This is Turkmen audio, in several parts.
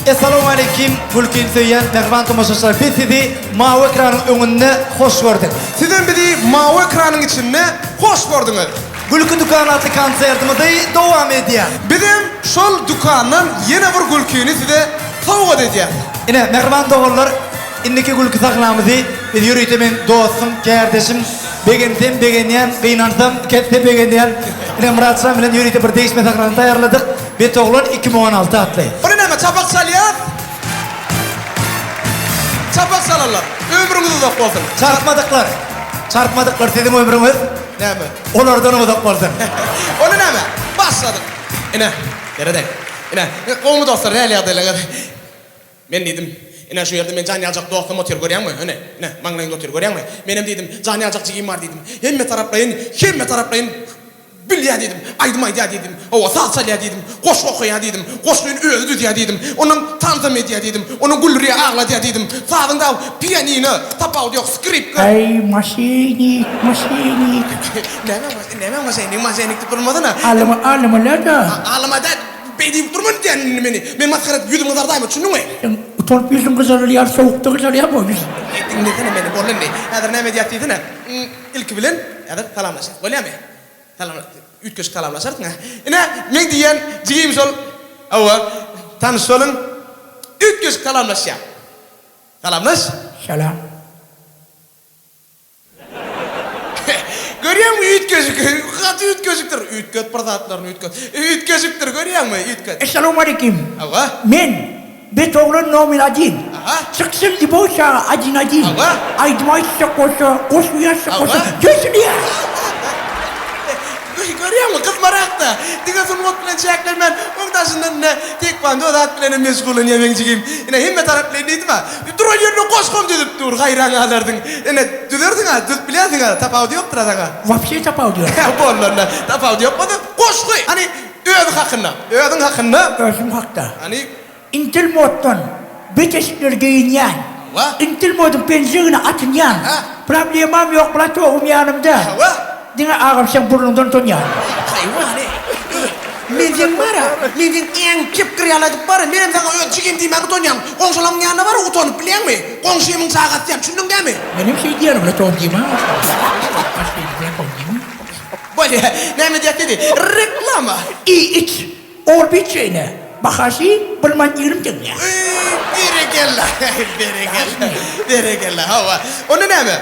Essalawmaleýkim gülkini söýýän mähriban tomaşaçylar biz sizi mawy ekranyň öňünde hoş gördük. Sizem bizi mawy ekranyň içinde hoş gördüňiz. Gülki dükany atly konsertimizi dowam edýär. Bizem şol dükandan ýene bir gülkini size sowgat edýäs. Ine mähriban doganlar indiki gülki sahnamyzy biz ýörite meň dostum, kärdeşim, Begensem begenýän, gynansam kesse begenýän. Ine Myratjan bilen ýörite bir degişme sahnasyny taýýarladyk. Bet oglan 2016 atly. Ony näme çapak çalýas? Çapak çalanlar, ömrüňiz uzak bolsun. Çarpmadyklar, çarpmadyklar siziň ömrüňiz Näme? olardan uzak bolsun. Onda näme? Başladyk. Ine, seredäý. Ine, gowumy dostlar, nähili ýagdaýlaryňyz? Men diýdim, Ine, şu ýerde men jan ýaljak dostum otyr, görýäňmi? Ine, ine, maňlaýyňda otyr, görýäňmi? Menem diýdim, jan ýaljak jigim bar diýdim. Hemme taraplaýyn, hemme taraplaýyn bilýär diýdim. Aýdym aýdýar diýdim. Hawa, saz çalýar diýdim. Goşgy okaýar diýdim. Goşgyny özi düzýär diýdim. Ondan tansam edýär diýdim. Ondan güldürýär, agladýar diýdim. Sazyň dagy pianino, tapawudy ýok, skripka. Eý, maşenik, maşenik. Näme, näme maşenik, maşenik diýip durmasana. Alyma, alyma-da. Alyma däl. Beý diýip durma diýýän indi meni. Men masgara edip ýüzüm gyzardaýma, düşündiňmi? Seň utanyp ýüzüň gyzarylýar, sowukda gyzarýar bu ýüz. Diňlesene meni, boldy indi. Häzir näme edýäs diýsene. Ilki bilen häzir salamlaşýas. Bolýamy? Salam, üýtgeşik salamlaşarsyň-a. Ine, meň diýýän jigim şol. Hawa, tanyş boluň. Üýtgeşik salamlaşýar. Salamlaş. Salam. Görýäňmi üýtgeşik, gaty üýtgeşikdir. Üýtget bir zatlaryny üýtget. Üýtgeşikdir görýäňmi, üýtget. Essalawmaleýkim. Hawa. Men, bet oglan nomer odin. Aha. Çyksyn lýuboý çaga odin odin. Hawa. Aýdym aýtjak bolsa, goşgy ýazjak bolsa, Hawa. döşünýär. Görýäňmi, gyzmarak-da. Diňe sungat bilen çäklenmän, oň daşyndan ine, taekwondo zat bilenem meşgullanýar meň jigim. Ine, hemme taraplaýyn diýdim-ä. Duran ýerinde goşgam düzüp dur, haýran galarsyň. Ine, düzersiň-ä, düzüp bilýänsiň-ä, tapawudy ýokdur-a saňa. Wapşe tapawudy ýok. Hä, boldy onda. Tapawudy ýok bolsa, goşgy! Hany, özi hakynda. Özüň hakynda. Özüm hakda. Hany. Intil moddan bet eşikler geýinýän. Hawa. Intil modyň penjegini atynýan. Hä. Problemam ýok, bratogym ýanymda. Hawa. Diňe agam seň burnuňdan utanýan. Haýwan-eý. Men seň bar-a, men seň äň kepgir ýaly aýdyp bar-a, menem saňa öz jigim diýmäge utanýan. Goňşularyň ýanyna bar-a utanyp bilýäňmi? Goňşymyň çagasy diýýän, düşündiň dämi? Menem şeý diýýän, bratogym diýmän. Bratogym diýmän. Bolýa, näme diýýäs diýdi. Reklama! Iý, iç, Orbit şeýle. Bahasy bir manat 20 teňňe. Eý, berekella, berekella, berekella, hawa. Onda näme?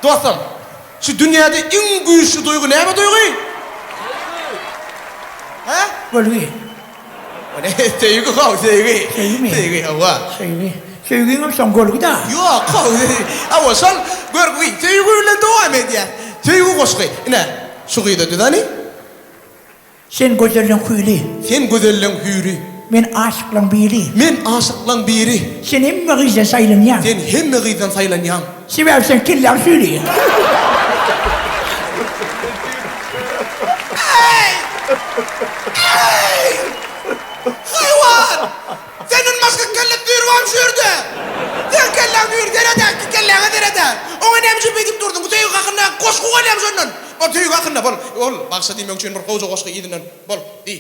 Dostum, şu dünýäde iň güýçli duýgy näme duýgy? Hä? Görgi. O ne? Söýgi how, söýgi. Söýgimi? Söýgi, hawa. Söýgi. Söýgiňem soň görgi-dä. Ýok, how, hawa, şol görgi, söýgi bilen dowam edýär. Söýgi goşgy. Ine, şu gyza düz hany. Sen gözelleň hüýri. Sen gözelleň hüýri. Men aşyklaň biri. Men aşyklaň biri. Sen hemme gyzdan saýlanýaň. Sen hemme gyzdan saýlanýaň. Sebäbi seň kelläň süýri. Eý! Eý! Haýwan! Senden başga kelle süýri barmy şu ýerde? Seň kelläň süýri, sered-ä, kelläňe sered-ä! Oňa näme üçin beýdip durduň? Bu söýgi hakynda goşgy bolýamy şondan? Bol, söýgi hakynda, bol, bol, bagşa diýmek üçin bir gowja goşgy yzyndan, bol, diý.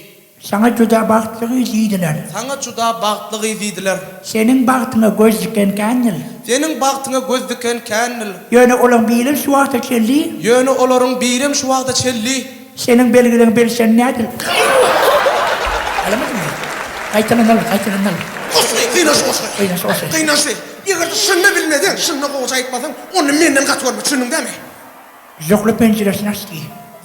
Saňa juda bagtly gyz diýdiler. Saňa juda bagtly gyz diýdiler. Seniň bagtyňa göz diken kändir. Seniň bagtyňa göz diken kändir. Ýöne olaň birem şu wagta çenli. Ýöne olaryň birem şu wagta çenli. Seniň belgileň bilsen nädil. Alamadyňmy? Gaýtalanaly, gaýtalanaly. Goşgy, gynanç goşgy. Gynanç goşgy. Gynançly. Eger-de şunda bilmeseň, şunda gowja aýtmasaň, onda menden gaty görme, düşündiň dämi? Zöhre penjiresini açdy.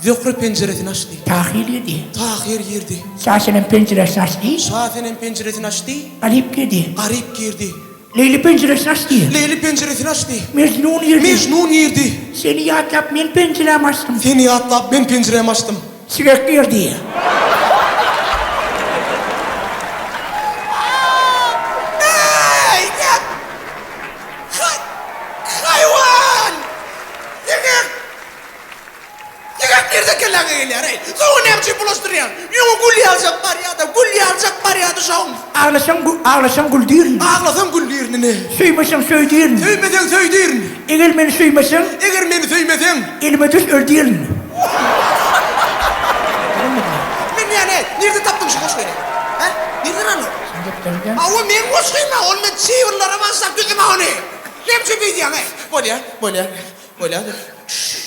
Zöhre penjiresini açdy. Tahyr girdi. Tahyr girdi. Şasenem penjiresini açdy. Şasenem penjiresini açdy. Garyp girdi. Garyp girdi. Leýli penjiresini açdy. Leýli penjiresini açdy. Mejnun girdi. Mejnun girdi. Seni ýatlap men penjirämi açdym. Seni ýatlap men penjirämi açdym. Siňek girdi. Eý, näp? Haýwan! Siňek! Siňek nirden kelläňe gelýär-eý? Suwy näme üçin bulaşdyrýaň? Ýüňi gül ýaljak barýa-da, gül ýaljak barýa-da şoň. Aglasaň, aglasaň güldürin. Aglasaň güldürin ine. Söýmeseň söýdürin. Söýmeseň söýdürin. Eger meni söýmeseň. Eger meni söýmeseň. Elime düş öldürin. Men ýa-ne, nirden tapdyň şu goşgyny? Hä? Nirden aldyň? Depderden. Hawa, meň goşgym-a, ol men çybynlara bagyşlap düzdüm-ä ony. Näme üçin beýdýäň-eý? Bolýa, bolýa, bolýa. Şşş.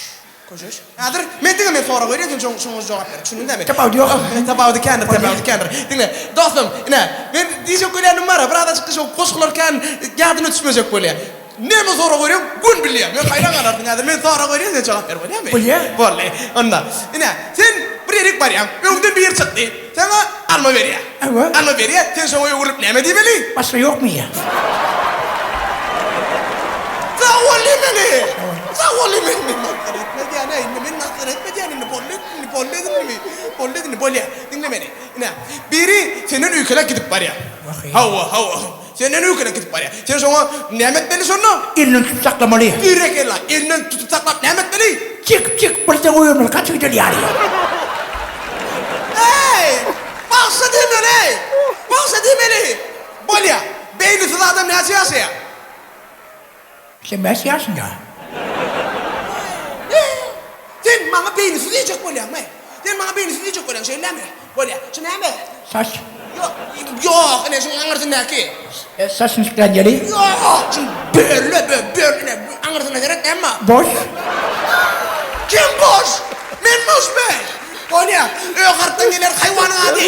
Köşeş. Häzir men diňe men sorag berýän, sen şoňa şoňa jogap ber. Düşündiň dämi? Tapawudy ýok. Tapawudy kändir, tapawudy kändir. Diňle, dostum, ine, men diýjek bolýanym bar-a, bir azajyk şo goşgular kän ýadyna düşmejek bolýar. Näme sorag berýän, göni bilýär. Men haýran galarsyň häzir. Men sorag berýän, sen jogap ber, bolýarmy? Bolýar. Boldy. Onda, ine, sen bir ýerik barýaň, öňden biri çykdy, saňa alma berýär. Hawa. Alma berýär, sen şoňa öwrülip näme diýmeli? Başga ýokmy ýa? Sag bol diýmeli. Sag bol diýmeli. Men masgara etme diýýän-ä indi, men masgara etme diýýän indi, boldy indi, boldy indi, boldy indi, bolýar. Diňle meni. Ine, biri senden öýkeläp gidip barýar. Hawa, hawa. Senden öýkeläp gidip barýar. Sen şoňa näme etmeli şonda? Elinden tutup saklamaly. Berekella! Elinden tutup saklap näme etmeli? Çekip-çekip birden goýbermeli, gaçyp gider ýaly. Eý! Bagşa diýmeli! Bagşa diýmeli! Bolýa. Beýnisiz adam näçe ýaşaýar? 85 ýaşynda. Sen maňa beýnisiz diýjek bolýaňmy? Sen maňa beýnisiz diýjek bolýaň, şeýlemi? Bolýa. Şu näme? Saç. Ýok, ýok, ine şuň aňyrsyndaky. Saçyny çykaran ýeri? Ýok, şuň börle, bö, bör, ine, aňyrsyna seret, näme bar? Boş. Kim boş? Men boşmy? Bolýa. Öýe hartdan gelen haýwanyň ady.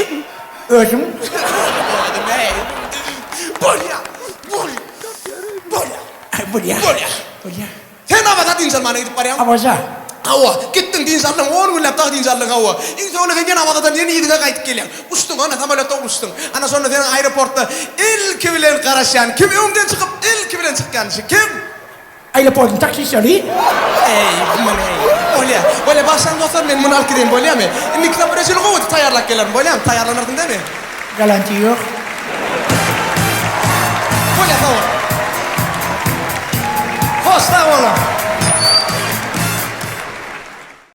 Özüň. Bolýa. Bolýa. Bolýa. Bolýa. Bolýa. Bolýa. Sen Awaza dynç almana gidip barýaň. Awaza. Hawa, gitdiň dynç aldyň, on günläp dagy dynç aldyň, hawa. Iň soňunda sen ýene Awazadan ýene yzyňa gaýdyp gelýäň. Uçduň, ana, samolýotda uçduň. Ana, şonda seniň aeroportda ilki bilen garaşýan kim? Öňden çykyp, ilki bilen çykýan kişi kim? Aeroportyň taksistleri. Eý, muny, bolýa. Bolýa, bagyşlaň dostlar, men muny alyp gideýin, bolýamy? Indiki sapara çenli gowy edip taýýarlap gelerin, bolýamy? Taýýarlanarsyň dämi? Garantiýa ýok.